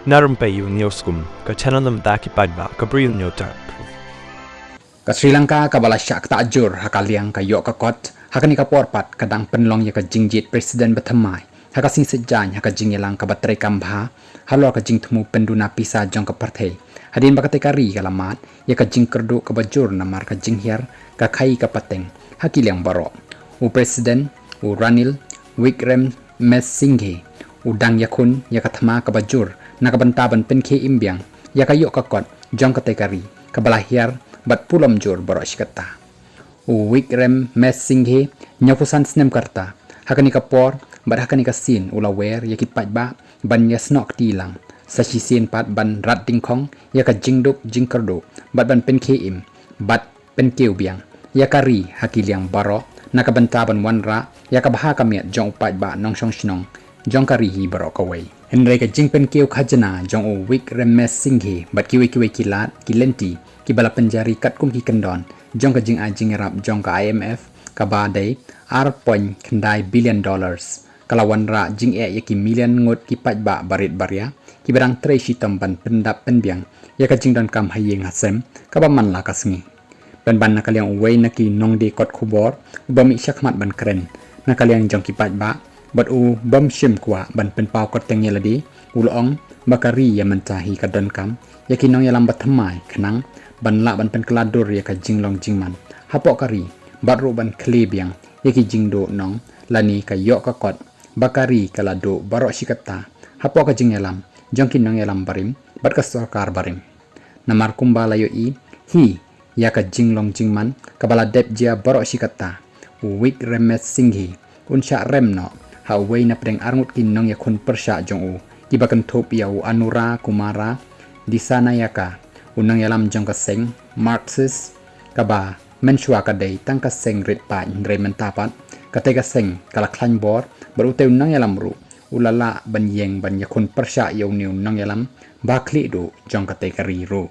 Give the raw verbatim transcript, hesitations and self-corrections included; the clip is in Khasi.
Na rympei u News Kum, ka channel na bynta ki paidbah ka Bri U News Tap. Ka Sri Lanka kaba la shah ktah jur ha ka liang ka ïoh ka kot, ha kane ka por pat ka dang pynlong ïa ka jingjied president ba thymmai ha ka sngi Saitjaiñ ha ka jingïalang kaba treikam bha halor ka jingthmu pynduna pisa jong ka pyrthei, hadien ba katei ka ri ka la mad ïa ka jingkyrduh kaba jur namar ka jinghiar ka khaii ka pateng ha ki liang baroh. U president, u Ranil Wickremesinghe, u dang ïakhun ïa ka thma kaba jur na ka bynta ban pynkhie im biang ïa ka ïoh ka kot jong katei ka ri kaba la hiar bad pulom jur baroh shi katta. U Wickremesinghe, hynñiewphew san snem ka rta, ha kane ka por bad ha kane ka sien u la wer ïa ki paidbah ban ïasnoh kti lang sa shisien pat ban rat dyngkhong ïa ka jingduk jingkyrduh bad ban pynkhie im bad pynkiew biang ïa ka ri ha ki liang baroh na ka bynta ban wanrah ïa ka bha ka miat jong u paidbah nongshong shnong jong ka ri hi baroh kawei. Hynrei ka jingpynkiew khajna jong u Wickremesinghe bad kiwei kiwei ki lad ki lynti kiba la pynjari katkum ki kyndon jong ka jingai jingïarap jong ka I M F kaba dei ar point khyndai billion dollars ka la wanrah jingeh ïa ki million ngut ki paidbah barit baria kiba dang trei shitom ban pyndap pynbiang ïa ka jingdonkam ha ïing ha sem kaba man la ka sngi. Pynban na ka liang uwei na ki nongdie kot khubor uba mih shakhmat ban kren na ka liang jong ki paidbah bad u bym shym kwah ban pynpaw kyrteng ïa lade, u la ong ba ka ri ïa mynta hi ka donkam ïa ki nongïalam ba thymmai khnang ban lah ban pynkylla dur ïa ka jinglong jingman hapoh ka ri bad ruh ban khlieh biang ïa ki jingduh nong lane ka ïoh ka kot ba ka ri ka la duh baroh shi katta hapoh ka jingïalam jong ki nongïalam barim bad ka sorkar barim. Namar kumba la ïohi hi ïa ka jinglong jingman kaba la dep jia baroh shi katta, u Wickremesinghe un shah rem noh ha uwei na pdeng arngut ki nongïakhun pyrshah jong u kiba kynthup ïa u Anura Kumara Dissanayake, u nongïalam jong ka seng Marxist kaba mynshuwa ka dei tang ka seng rit paid, hynrei mynta pat katei ka seng ka la khlaiñ bor bad utei u nongïalam ruh u la lah ban ïeng ban ïakhun pyrshah ïa une u nongïalam ba khlieh duh jong katei ka ri ruh.